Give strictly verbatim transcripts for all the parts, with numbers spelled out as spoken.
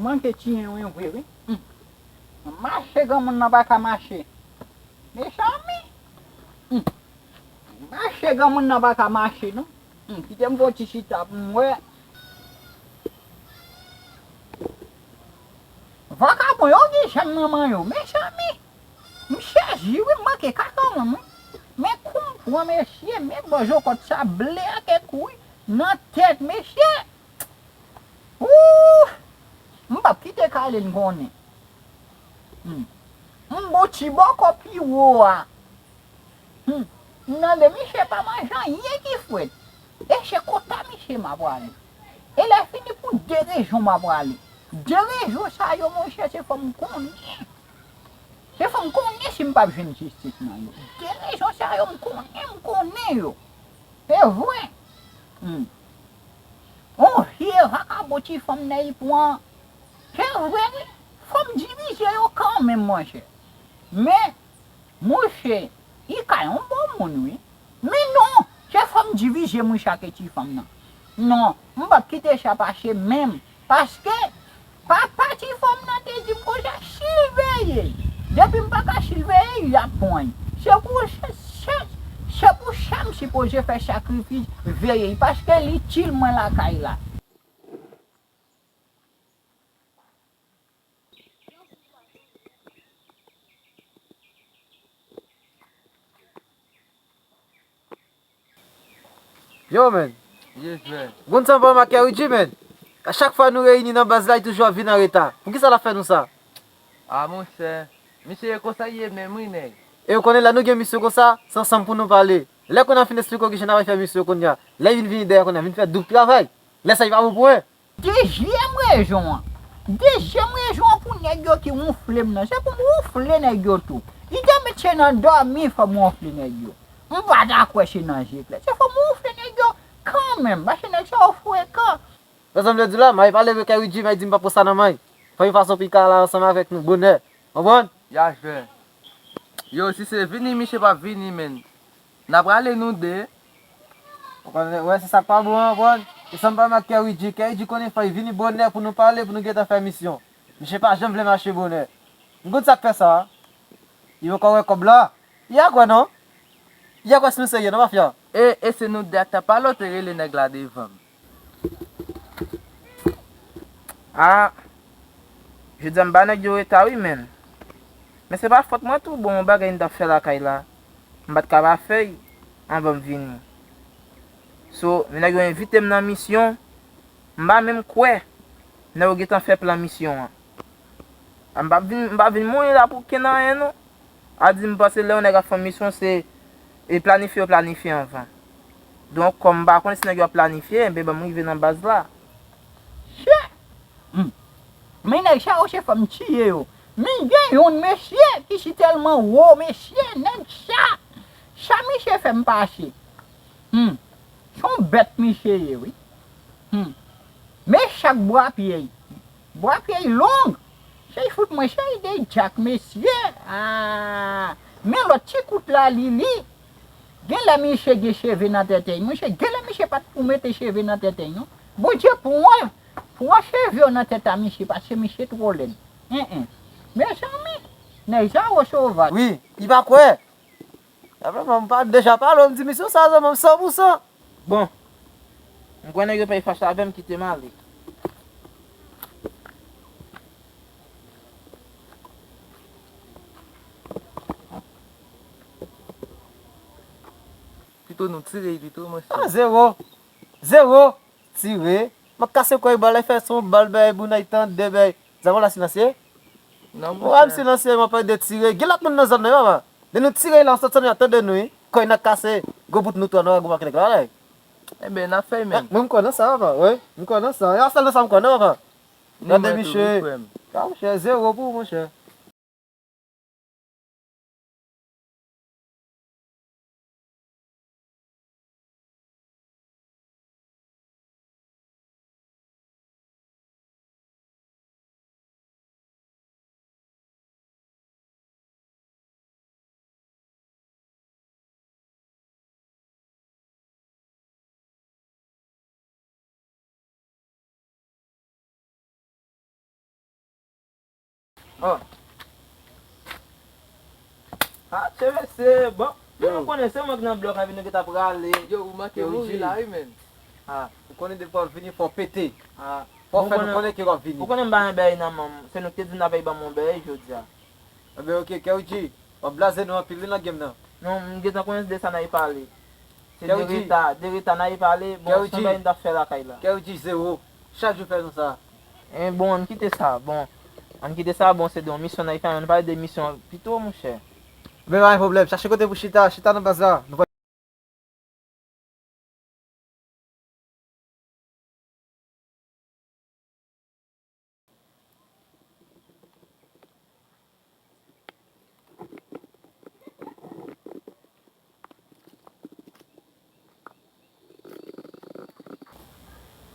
Manke tiye wi, wi, wi. Hmm. Mache granmoun nan pa ka mache. Mezanmi. Hmm. Mache granmoun nan pa ka mache, non. Hmm. Kite m fè yon ti chita pou m wè. Vakabon yo gen zam nan men yo. Mezanmi. M sezi wi, m manke kaka mwen, wi. Men kou m pran, mesye, men bòzokòt sa ble ak kou wi. Nan tèt, mesye. Ooh! M p ap kite Kalin konnen. Hmm. M bon ti bòkò pi wo a. Hmm. M mande misye pa manje anyen ki frèt. E se kota misye m ap prale. E lè fini pou de rezon m ap prale. De rezon sa yo, monchè, se fò m konnen. Se fò m konnen si m p ap jwenn jistis nan yo. De rezon sa yo, m konnen, m konnen yo. E vre. Hmm. On vye vakabon ti fanm nan li pran. Se vre wi. Fò m divize yo kanmenm, monchè. Men, monchè, li ka yon bon moun wi. Men non, se fò m divize mouche ak ti fanm nan. Non, m p ap kite sa pase menm. Paske papa ti fanm nan te di m konsa, siveye l. Depi m pa ka siveye l, y ap pran l. Se pou se, se, se pou sa m sipoze fè sakrifis veye l, paske l itil mwen lakay la. Yo, men. Yes, man. Gon sa pa make Ridji, men. A chak fwa nou reyini nan baz la, li toujou ap vin an reta. Poukisa l ap fè nou sa? A, monchè. Misye, e konsa l ye menm, wi, nèg. E ou konnen lè nou gen misyon konsa, se ansanm pou nou pale. Lè kounye a fin esplike w kijan n ap fè misyon kounye a. Lè l vin vini dèyè kounye a, vin fè doub travay. Lè sa, li pa bon pou mwen. Dezyèm rezon an. Dezyèm rezon an pou nèg yo ki wonfle m nan. Se pou m wonfle nèg yo tou. Li te met se nan dòmi fò m wonfle nèg yo. M pa ta kwè se nan je klè. Se fò m wonfle nèg yo kanmenm. Paske nèg sa yo frekan. Sa m vle di w la, m al pale avèk Ridji, m al di m pa pran sa nan men l. Fè yon fason pou l ka ale ansanm avèk nou bonè. Konprann? Ya jwè. Yo, si se vini, misye p ap vini, menn. N a prale nou de. Ou konn, wè, se sa k pa bon an, konprann? E sa m pa make Ridji, Ridji konnen fò l vini bonè pou nou pale, pou nou gentan fè misyon. Misye pa janm vle mache bonè. M konn sa k fè sa. Li poko wè kòb la. Li a kwè non. Li a kwè si nou serye non, mafya. E, e se nou de ak t ap pale, ou te rele nèg la devan m. A, jodi a m ba nèg yo reta wi, menn. Men se pa fòt mwen tou, bon, yon bagay m t ap fè lakay la, m pa t ka pa fè l anvan m vini. So, nèg yo envite m nan misyon, m pa menm kwè nèg yo gentan fè plan misyon an. A, m pa vin, m pa vin mouri la pou kenn anyen, non. A di m panse lè yon nèg ap fè yon misyon, se, e planifye, yo planifye anvan. Donk, kòm m pa konnen si nèg yo ap planifye, enben, ban m rive nan baz la. Chè! Hmm. Men nèg sa yo, se fò m tiye yo. Men gen youn, mesye, ki si tèlman wo, mesye, nèg sa, sa misye fè m pase. Hmm. Se yon bèt misye ye, wi. Hmm. Men chak bwa pye l. Bwa pye l long. Se l fout mwen, se l de djak, mesye. Ah. Men lòt ti kout la, li, li. Gen lè misye gen cheve nan tèt li. Monchè, gen lè misye pa t pou mete cheve nan tèt li, non. Bondye pran, pran cheve yo nan tèt a misye, paske misye twò lèd. En, en. Mezanmi, nèg sa yo sovaj. Wi, li pa kwè. Apre mwen, m pa deja pale, m di misyon sa, zanmi m, san pou san. Bon. M kwè nèg yo pèy fache avè m, kite m ale. Pito nou tire l pito, monchè. Ah, zewo. Zewo. Tire. M ap kase kò bal la, fè son bal, bay bounay tande, bay. Zam la silansye? Non, monchè. Wa m silansye, m ap de tire. Gen lòt moun nan zòn nan, papa. Lè nou tire la, sòt sòt, y ap tande nou, wi. Kò n ap kase, gwo bout nou twa, nou a gwo make nèg la, la. Enben, n ap fè menm. Mwen, m kwè nan sa, papa, wi. M kwè nan sa. E a sèl nan sa m kwè, non, papa. Gade misye. Ah, monchè, zewo pou ou, monchè. Oh. Ah, cheve se bon. Yo, nou konnen se mwen ki nan blòk la, epi nou gentan prale. Yo, ou manke mouri la, wi, men. Ah. Ou konnen depi w ap vini, fò w pete. Ah. Fò w fè nou konnen ke w ap vini. Ou konnen m pa yon bèy nan men m. Se nou ki te di n ap ban m yon bèy jodi a. Enben, oke, Kerry G, w ap blaze nou anpil, wi, nan game nan. Non, m gentan konnen se de sa n ap pale. Se de reta, de reta n ap pale. Bon, se yon bèy n t ap fè lakay la. Kerry G, zewo. Chak jou fè nou sa. Eh, bon, ann kite sa. Bon, ann kite sa. Bon, se de yon misyon n ap fè. Ann pale de misyon pito, monchè. Enben, pa gen pwoblèm. Chache kote pou chita. Chita nan baz la. Nou pral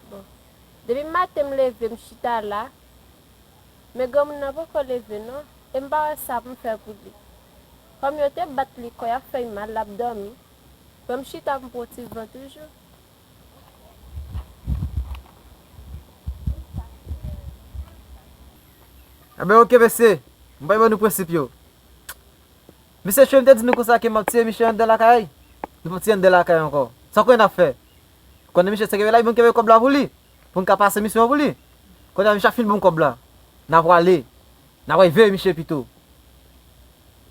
Bon. Depi maten m leve, m chita la, men granmoun nan poko leve non, e m pa wè sa pou m fè pou li. Kòm yo te bat li, kò y ap fè l mal, l ap dòmi. Ban m chita pou m pran ti van toujou. Enben, oke, mesye. M pral ban nou prensip yo. Mesye Cho, m te di nou konsa ke m ap tiye misye anndan lakay. Nou p ap tiye anndan lakay ankò. Sa w kwè n ap fè? Konnen misye se kenbe la, epi nou kenbe kòb la pou li. Pou n ka pase misyon an pou li. Kounye a, misye ap fin ban m kòb la. N a prale. N a prale veye misye pito.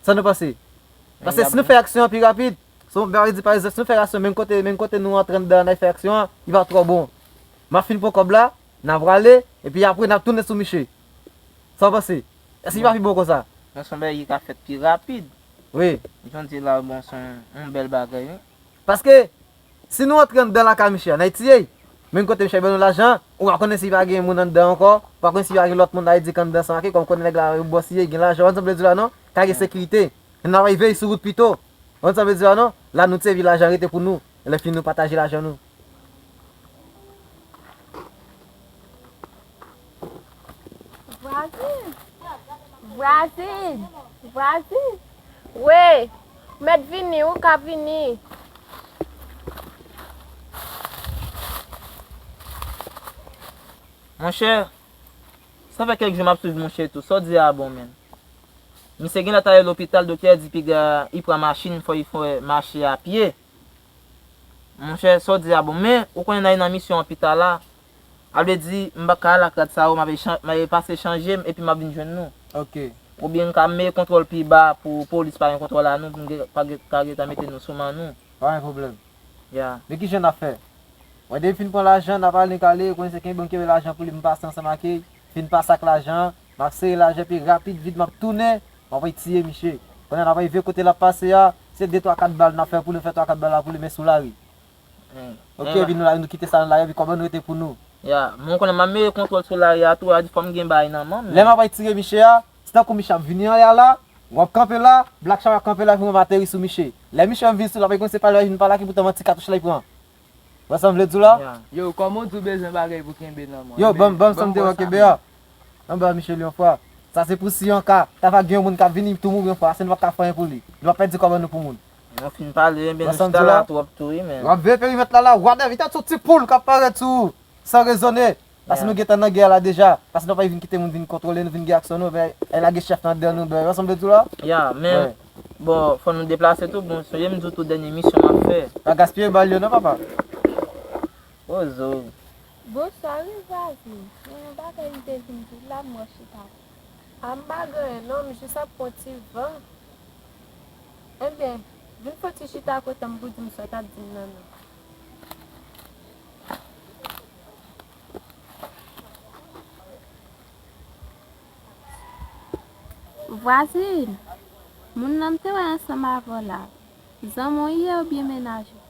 Sa nou panse? Paske si nou fè aksyon an pi rapid, se yon bagay di pa egzanp, si nou fè aksyon menm kote, menm kote nou antre anndan an, n a fè aksyon an, li p ap twò bon. M ap fin pran kòb la, n a prale, epi apre n ap tounen sou misye. Sa w panse? Èske li pa pi bon konsa? Bon, se yon bagay ki ka fèt pi rapid. Wi. Jan w di la, bon, se yon, yon bèl bagay, wi. Paske, si nou antre anndan lakay misye a, n a tiye l. Menm kote misye a ban nou lajan, ou pa konnen si pa gen moun anndan ankò, ou pa konnen si pa gen lòt moun la, e di k anndan ansanm ak li, kòm konnen nèg la, yon bòs li ye, gen lajan, ou konn sa m vle di la, non? Ka gen sekirite. N a veye sou wout pito. Ou konn sa m vle di la, non? La nou tiye, epi lajan rete pou nou. Lè fini, nou pataje lajan nou. Vwazin! Vwazin! Vwazin! Wi! Ou mèt vini, ou ka vini. Monchè, sa fè kèk jou m ap swiv monchè tou. Sa w di a bon, menn. Misye genlè t ale lopital, doktè di piga li pran machin, fò li fè mache a pye. Monchè, sa w di a bon, men ou konnen n a nan misyon an pi ta la. A vle di, m pa ka al ak rad sa yo, m ap chan-, m ap pase chanje m epi m ap vin jwenn nou. Ok. Oubyen n ka mete kontwòl pi ba pou polis pa gen kontwòl a nou, pou n gen, pa gen, ka gentan mete nou sou men nou. Pa gen pwoblèm. Ya. Men kijan n ap fè? Wè, depi fin pran lajan, n ap ale, n kale, konnen se kenbe, m kenbe lajan pou li, m pase ansanm ak li, fin pase ak lajan an, m ap sere lajan, epi rapid, vit, m ap tounen, m ap tiye misye. Kounye a, n ap rive kote l ap pase a, se de twa kat bal n ap fè pou li, fè twa kat bal la pou li, men sou lari. Hmm. Ok, epi nou la, nou kite sa nan lari, epi kòb nou rete pou nou. Ya, men w konnen m ap mete kontwòl sou lari a tou, a di fò m gen bagay nan men m. Lè m ap tire misye a, se tankou misye ap vini anlè a la, w ap kanpe la, Black Shark ap kanpe la, epi mwen m ateri sou misye. Lè misye ap vin sou la, pa gen se pale, li vin pale ak li, poutan manti katouch la, li pran. Wè sa m vle di w la? Ya. Yo, kòman w di w bezwen bagay pou kenbe nan men w? Yo, ban m, ban m sa m te wè kenbe a. Anba Michel yon fwa. Sa se pou si yon ka, ta va gen yon moun k ap vini tou mouri yon fwa, se nou p ap ka fè anyen pou li. Nou p ap pèdi kòb an nou pou moun. Nou fin pale, men nou chita la twòp tou, wi, men. W ap veye perimèt la, la, wadè, li ta sou ti poul k ap parèt sou ou, san rezone. Paske nou gentan nan gè la deja. Paske nou pa vin kite moun vin kontwole nou, vin gen aksyon nou, ben, e lage chèf nan anndan nou, ben, w ap sanble di w la? Ya, men, bon, fò nou deplase tou, bon, sonje m di w tou dènye misyon m ap fè. Pa gaspiye bal yo non, papa. Ozo. Bonswa wi vwazin. Gen yon bagay m te vin di w la, m wè w chita. A m pa gen anyen non, m jis ap pran ti van. Ebyen, vin fè yon ti chita kote m pou di m sa w t ap di m nan non. Vwazin, moun nan m te wè ansanm avè w la, zanmi w ye oubyen mennaj ou?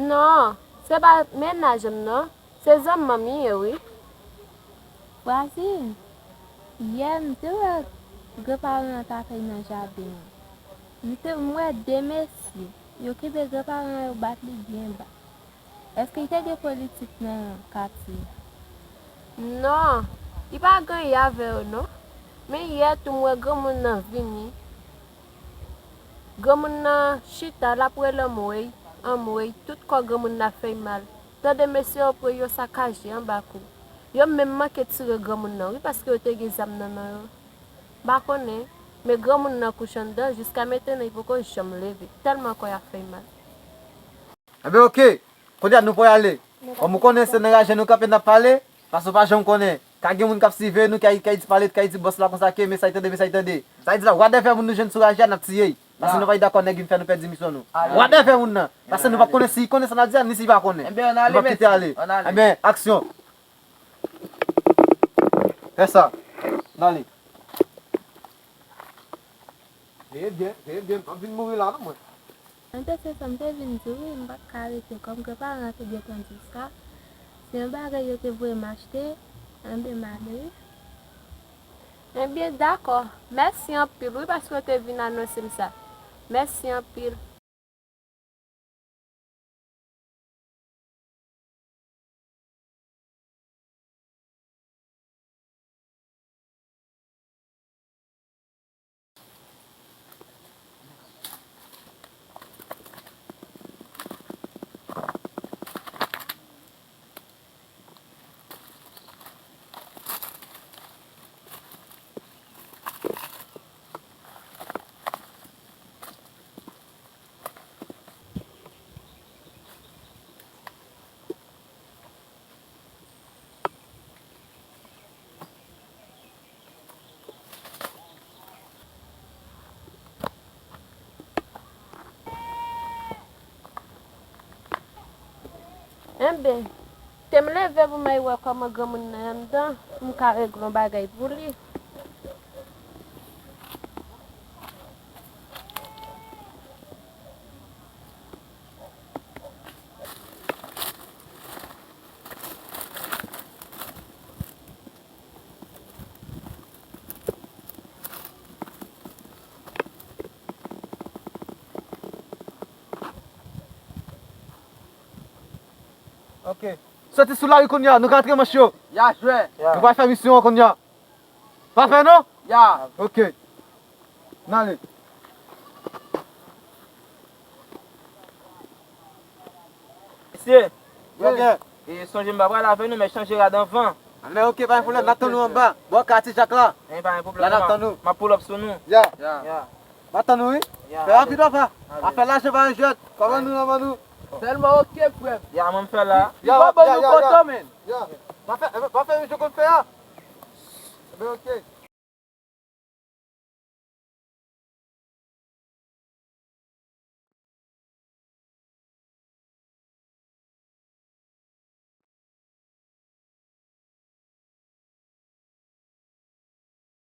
Non, se pa mennaj m non, se zanmi m li ye wi. Vwazin, yè m te wè granparan an t ap fè nan jaden an. M te, m wè de mesye, yo kenbe granparan an yo bat li byen ba. Èske l te gen politik nan katye? Non, li pa gen anyen avè yo non. Men yè tou m wè granmoun nan vini. Granmoun nan chita, l ap rele anmwey, anmwey, tout kò granmoun nan fè l mal. Tande mesye yo pran yo sakaje anba kou. Yo menm manke tire granmoun nan wi, paske yo te gen zam nan men yo. M pa konnen, men granmoun nan kouche anndan, jiska mentnan li poko janm leve, tèlman kò y ap fè l mal. Enben, oke. Kounye a nou pral ale. Kòm ou konnen se nan raje nou kanpe n ap pale, paske w pa janm konnen. Ka gen moun k ap siveye nou, k ay, k ay di pale, k ay di bòs la konsa ke, men sa y tande, men sa y tande. Sa vle di la, whatever moun nou jwenn sou raje a, n ap tiye l. Paske nou pa dakò nèg vin fè nou pèdi misyon nou. Whatever moun nan. Paske nou pa konnen si l konnen sa n ap di a, ni si l pa konnen. Enben, ann ale, nou p ap kite ale. Enben, aksyon. Fè sa. Ann ale. Veye byen, veye byen, m ap vin mouri la non mwen. Mwen te se sa m te vin di wi, m pa t ka rete kòm ke paran an te gentan di sa. Se yon bagay yo te voye m achte, enben m ale wi. Enben dakò, mèsi anpil wi paske w te vin anonse m sa. Mèsi anpil. Enben, te m leve pou m al wè kòman granmoun nan anndan, pou m ka regle yon bagay pou li. Ok. Soti sou lari kounye a, nou ka rantre manch yo. Ya, jwè. Nou pral fè misyon an kounye a. Pa pè non? Ya. Ok. N ale. Mesye, e, sonje m pa pral avè nou, men chanje rad anvan. Anben, ok, pa gen pwoblèm, n ap tann ou anba. Bò kay Ti Jak la. E, pa gen pwoblèm. La n ap tann ou. M ap pull up sou nou. Ya. Ya. M ap tann ou, wi. Ya, fè rapid, papa. Afè lajan pa yon jwèt. Kòman nou, kòman nou? Sèlman ok, frè m. Ya, mwen m fè la. Yo, ban nou foto, men. Ya. Pa fè, pa fè jan w konn fè a. Enben, ok.